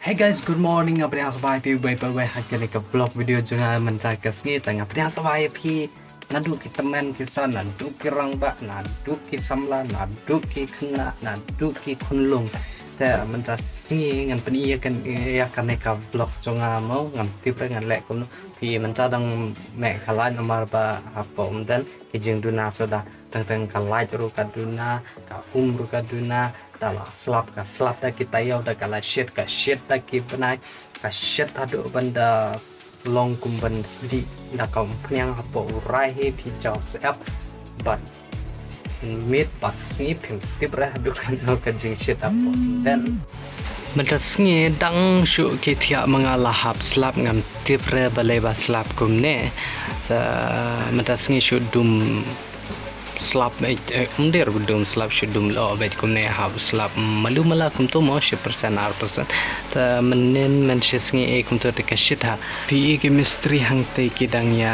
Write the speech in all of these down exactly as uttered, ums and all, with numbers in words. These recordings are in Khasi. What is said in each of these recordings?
Hey guys, good morning. Nga pdiang sngewbha ïa phi uwei pa uwei ha kane ka vlog video jong nga mynta ka sngi. Te nga pdiang sngewbha ïa phi naduh ki tymmen ki san, naduh ki rangbah, naduh ki samla, naduh ki khynnah, naduh ki khunlung. Te mynta sngi ngan pyni ïa kan, ïa kane ka vlog jong nga mo, ngam tip re ngan leh kumno. Phi mynta dang meh ka light namar ba hapoh Umden ki jingduna suda, teng teng ka light ruh ka duna, ka um ruh ka duna, da la slap ka slap da ki taïew, da ka la shit ka shit da ki bnai, ka shit haduh ban da long kum ban sdih da ka umphniang hapoh u rai hi. Phi jaw sep bad miet bad sngi, phim tip re haduh katno ka jingshit hapoh Umden. Mynta sngi dang shuh ki thiah ma nga la hap slap, ngam tip re balei ba slap kumne. Te mynta sngi shu dum slap, eh, eh, ym dei re dum slap, shu dum lyoh beit kumne, hap slap malu mala kumto mo, shi persen ar persen. Te mynnin mynshi sngi ei kumto te ka shit ha. Phi i ki mistri hangtei ki dang ïa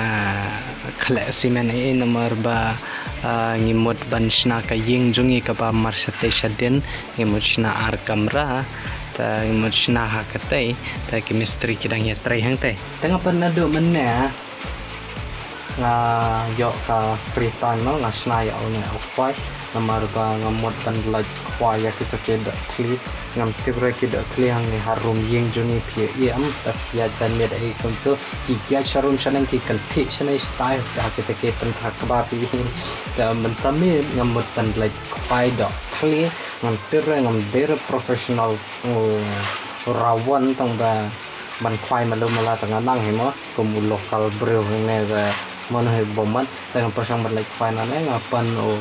khleh simen ei namar ba, ah, ngi mut ban shna ka ïing jong ngi kaba marshatei shadien, ngi mut shna ar kamra. Te ngi mut shna ha katei, te ki mistri ki dang ïa trei hangtei. Te nga pat naduh mynne nga ïoh ka free time mo, nga shna ïa une u khwai namar ba nga mut ban lait khwai ïa kita ki dohthli. Ngam tip re ki dohthli hangne ha rum ïing jong ngi phi ïa i em, te phi ïa jan miet ei kumto, ki ïa sha rum shaneng ki kynthih shaneng shatai ha kita ki pynthak kba phi. Te mynta miet nga mut ban lait khwai dohthli. Ngam tip re, ngam dei re professional, uh, rawan tang ba ban khwai malu mala, te nga nang hi mo kum u local briew hangne, te mano hi bym mat. Te nga pyrshang ban lait khwai nangne, nga pan u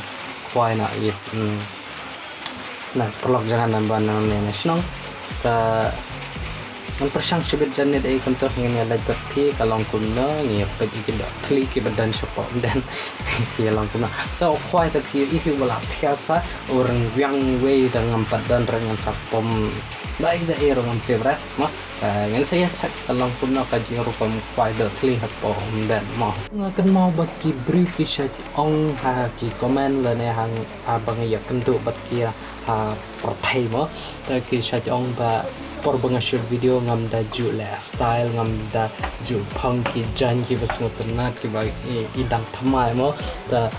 khwai na i, hmm, na paralok jong nga namar ba nangne na shnong. Te ngan pyrshang shibit jan miet ei kumto, ngin ïa leit bad phi ka long kumno, ngin ïa peit ïa ki dohthli kiba don shapoh Umden ki long kumno. Te u khwai te phi ïa i hi ba la thiah sa, u ryngiang wei, te ngam pat don re, ngan sa pom da ei da ei ruh ngam tip re mo. Te ngin sa ïa check ka long kumno ka jingrukom khwai dohthli hapoh Umden mo. Nga kynmaw ba ki briew ki shait ong ha ki comment lane ha, ha ba nga ïakynduh bad ki ha pyrthei mo. Te ki shait ong ba por ba nga shoot video ngam da ju leh style, ngam da ju phong ki jaiñ kiba sngewtynnat kiba i, i dang thymmai mo. Te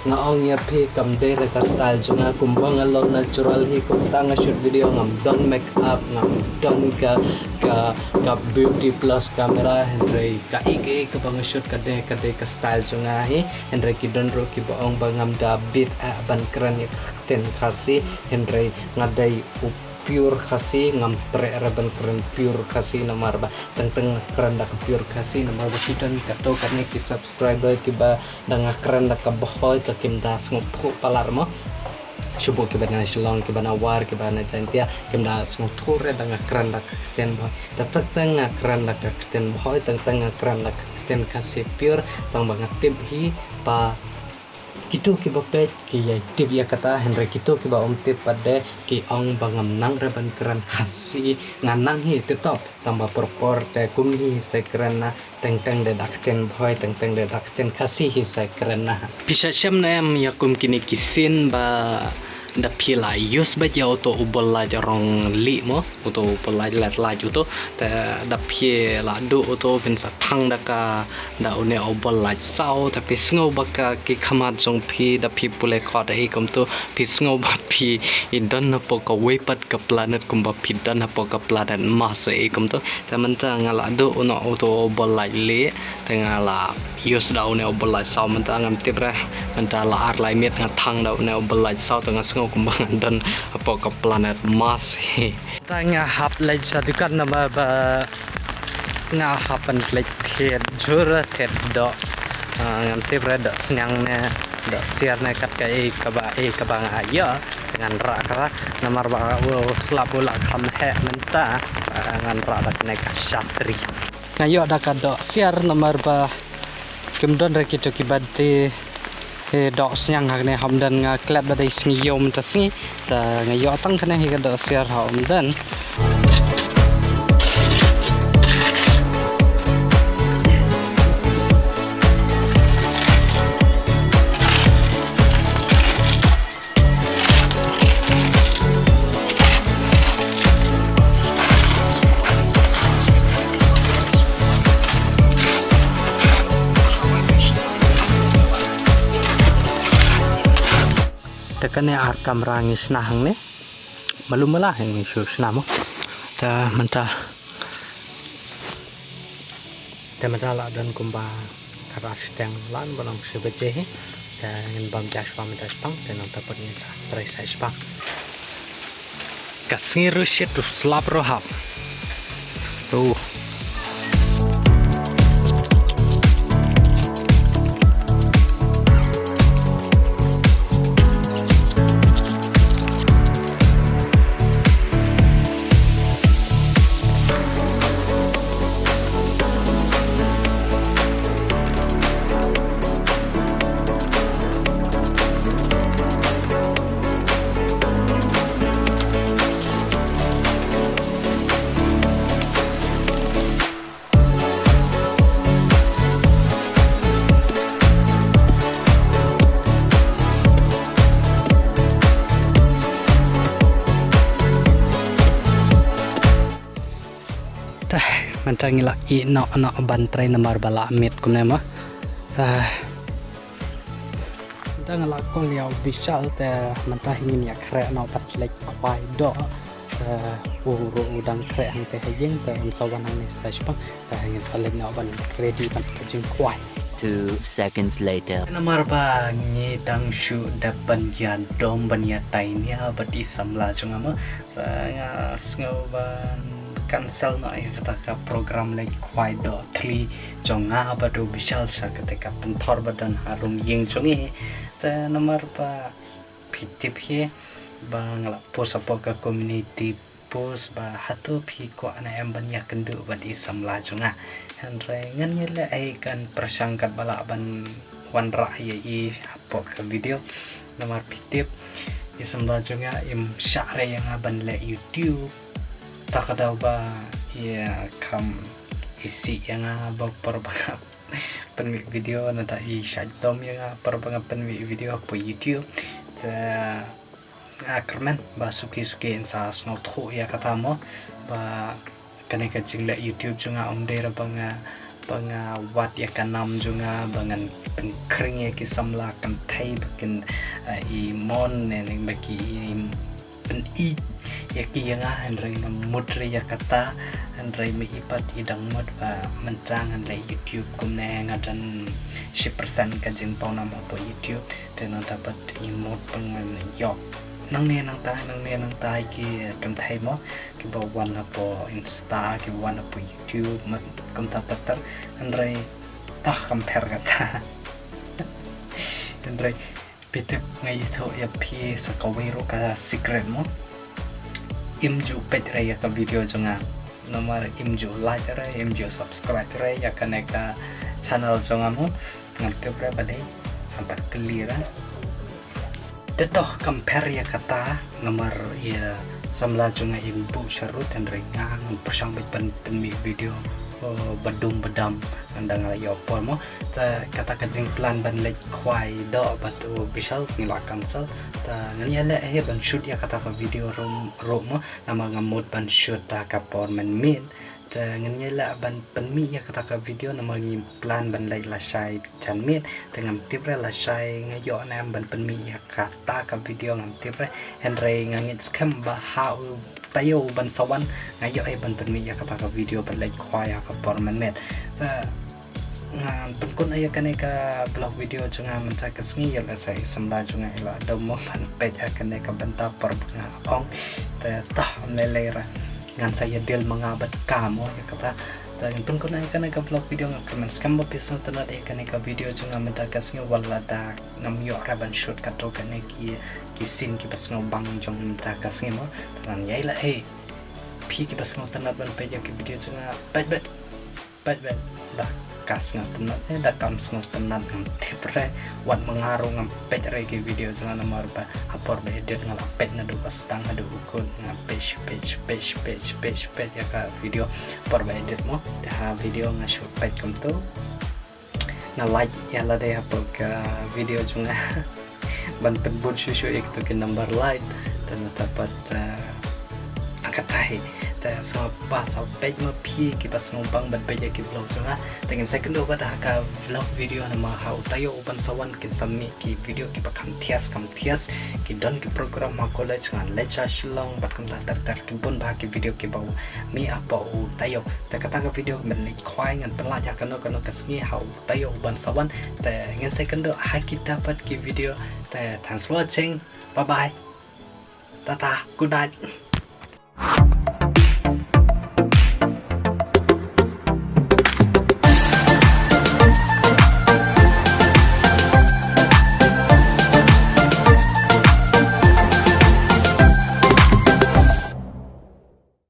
nga ong ïa phi kam dei re ka style jong nga, kumba nga long natural hi, kumta nga shoot video, ngam don make up, ngam don ka, ka, ka beauty plus camera, hynrei kaei kaei kaba nga shoot ka dei, ka dei ka style jong nga hi. Hynrei ki don ruh kiba ong ba ngam da bit ah ban kren ïa ka ktien Khasi, hynrei nga dei u pure Khasi, ngam treh re ban kren pure Khasi namar ba teng teng nga kren da ka pure Khasi, namar ba ki don kato kane ki subscriber kiba da nga kren da ka Bhoi ka kim da sngewthuh palat mo. Shu buh kiba na Shillong, kiba na War, kiba na Jaintia, kim da sngewthuh re da nga kren da ka ktien Bhoi. Te teng teng nga kren da ka ktien Bhoi, teng teng nga kren da ka ktien Khasi pure, tang ba nga tip hi ba kito kiba peit ki ïai tip ïa kata, hynrei kito kiba ym tip pat de ki ong ba ngam nang re ban kren Khasi. Nga nang hi tip top, tang ba por por te kumne hi sa kren na, teng teng de da ka ktien Bhoi, teng teng de da ka ktien Khasi hi sa kren na. Phi sa shem ne em ïa kum kine ki scene ba da phi la use beit ïa uto u bol light rong lieh mo, uto u bol light, light, light uto, te da phi la duh uto phin sa thang da ka, da une u bol light saw, te phi sngew ba ka ki khmat jong phi da phi pule khot ei kumto, phi sngew ba phi i don hapoh kawei pat ka planet kumba phi don hapoh ka planet Mars ei kumto. Te mynta nga la duh uno uto u bol light lieh, te nga la use da une u bol light saw, mynta ngam tip re, mynta la ar lai miet nga thang da une u bol light saw, te nga sngew kumba nga don hapoh ka planet Mars hi. Te nga hap leit sha dukan namar ba nga hap ban leit thied jhur thied doh. Ah, ngam tip re doh sniang ne doh siar ne kat kaei kaba, ei kaba nga ïoh. Ngan rah kata namar ba u slap u la kham heh mynta, ah, ngan rah da kane ka shakri. Nga ïoh da ka doh siar namar ba kim don re kito kiba dei, eh, doh sniang hangne ha Umden, nga klet ba dei sngi ïew mynta sngi. Te nga ïoh tang kane hi ka doh siar ha Umden. Kane ar kamra ngi shna hangne. Malu mala ngi shu shna mo. Te mynta, te mynta la don kumba khatar shiteng, la don ba nang shi baje hi. Te ngin bam ja shipang mynta shipang, te nangta pat ngin sa trei sa shipang. Ka sngi ruh shit, u slap ruh hap. To. Te mynta ngi la ïeh noh noh ban trei namar ba la miet kumne mo. Te mynta nga la call ïa u Bishal, te mynta hi ngin ïa khreh noh bad leit khwai doh. Te u ruh u dang khreh hangtei ha ïing, te un sa wan hangne sa shipang. Te ngin sa leit noh ban ready bad ka jingkhwai. Two seconds later. Namar ba ngi dang shu dep ban ïadom ban ïatai nia bad i samla jong nga mo. Sa nga sngew ban cancel noh ïa kata ka program leit khwai doh thli jong nga bad u Bishal sha kata ka pynthor ba don harum ïing jong ngi. Te namar ba phi tip hi ba nga la post hapoh ka community post ba hato phi kwah ne em ban ïakynduh bad i samla jong nga. Hynrei ngan ïaleh ei kan pyrshang kat ba lah ban wanrah ïa i hapoh ka video. Namar phi tip i samla jong nga im shah re ïa nga ban leh YouTube. Ta ka daw ba ïa kam isih ïa nga ba por ba nga pynmih video, nangta i shah dom ïa nga por ba nga pynmih video hapoh YouTube. Te nga kyrmen ba suki suki in sa sngewthuh ïa kata mo, ba kane ka jingleh YouTube jong nga ym dei ra ba nga, ba nga wad ïa ka nam jong nga ba ngan pynkhring ïa ki samla kynthei ba kin, eh, i mon ne ne ba ki i pynïeit ïa ki ïa nga, hynrei ngam mut re ïa kata. Hynrei ma i pat i dang mut ba mynta ngan leh YouTube kumne, nga don shi percent ka jingpawnam hapoh YouTube. Te nangta pat i mut ba ngan ïoh nangne nangtai, nangne nangtai ki kynthei mo kiba wan hapoh Insta, kiba wan hapoh YouTube, mat kumta ter ter. Hynrei tah kam pher kata. Hynrei phi tip, nga ïathuh ïa phi sa kawei ruh ka secret mo. Im ju peit re ïa ka video jong nga. Namar im ju like re, im ju subscribe re ïa kane ka channel jong nga mo. Ngam tip re ba dei, ngam pat kylli re. Te toh kam pher ïa kata, namar ïa samla jong nga im buh sharud, hynrei nga ngam pyrshang beit ban pynmih video, oh, ba dum ba dam, ngan dang ïoh por mo. Te kata ka jingplan ban leit khwai doh bad u Bishal ngi la cancel. Te ngan ïaleh hi ban shoot ïa kata ka video ruh, ruh mo, namar ngam mut ban shoot ha ka por mynmiet. Te ngan ïaleh ban pynmih ïa kata ka video namar ngi plan ban leit lashai janmiet. Te ngam tip re lashai nga ïoh ne em ban pynmih ïa kata ka video, ngam tip re. Hynrei nga ngeit skhem ba ha u taïew ban sa wan nga ïoh ei ban pynmih ïa kata ka video ban leit khwai ha ka por mynmiet. Te ngan pynkut ïa kane ka vlog video jong nga mynta ka sngi, ïa lehse i samla jong nga i la dom mo ban peit ïa kane ka bynta por ba nga ong. Te tah, ym lei lei re, ngan sa ïa deal ma nga bad ka mo ïa kata. Te ngan pynkut ïa kane ka vlog video, nga kyrmen skhem ba phi sngewtynnat ïa kane ka video jong nga mynta ka sngi, wat lada ngam ïoh re ban shoot katto katne ki, ki scene kiba sngewbang jong mynta ka sngi mo. Te ngan ïai la ei phi kiba sngewtynnat ban peit ïa ki video jong nga, peit beit. Peit beit, da ka sngewtynnat ne da kam sngewtynnat ngam tip re. Wat ma nga ruh ngam peit re ki video jong nga namar ba ha por ba edit nga la peit naduh ba sdang haduh ba kut, nga peit, peit, peit, peit, peit, peit ïa ka video por ba edit mo. Te ha video nga shu peit kumto. Nga like ïa lade hapoh ka video jong nga. Ban pynbun shuh shuh ïa kito ki number like. Te nangta pat, eh, ha kata hi. Te Sngewbha sa peit ma phi kiba sngewbang ban peit ïa ki vlog jong nga. Te ngin sa ïakynduh pat ha ka vlog video namar ha u taïew u ban sa wan kin sa mih ki video kiba kham thias kham thias, ki don ki program ha college, ngan leit sha Shillong bad kumta ter ter, ki bun bha ki video kiba mih hapoh u taïew. Te kata ka video mynta khwai ngan pynlait ha kano kano ka sngi ha u taïew u ban sa wan. Te ngin sa ïakynduh ha kita pat ki video. Te thanks for watching. Bye bye. Tata. Good night.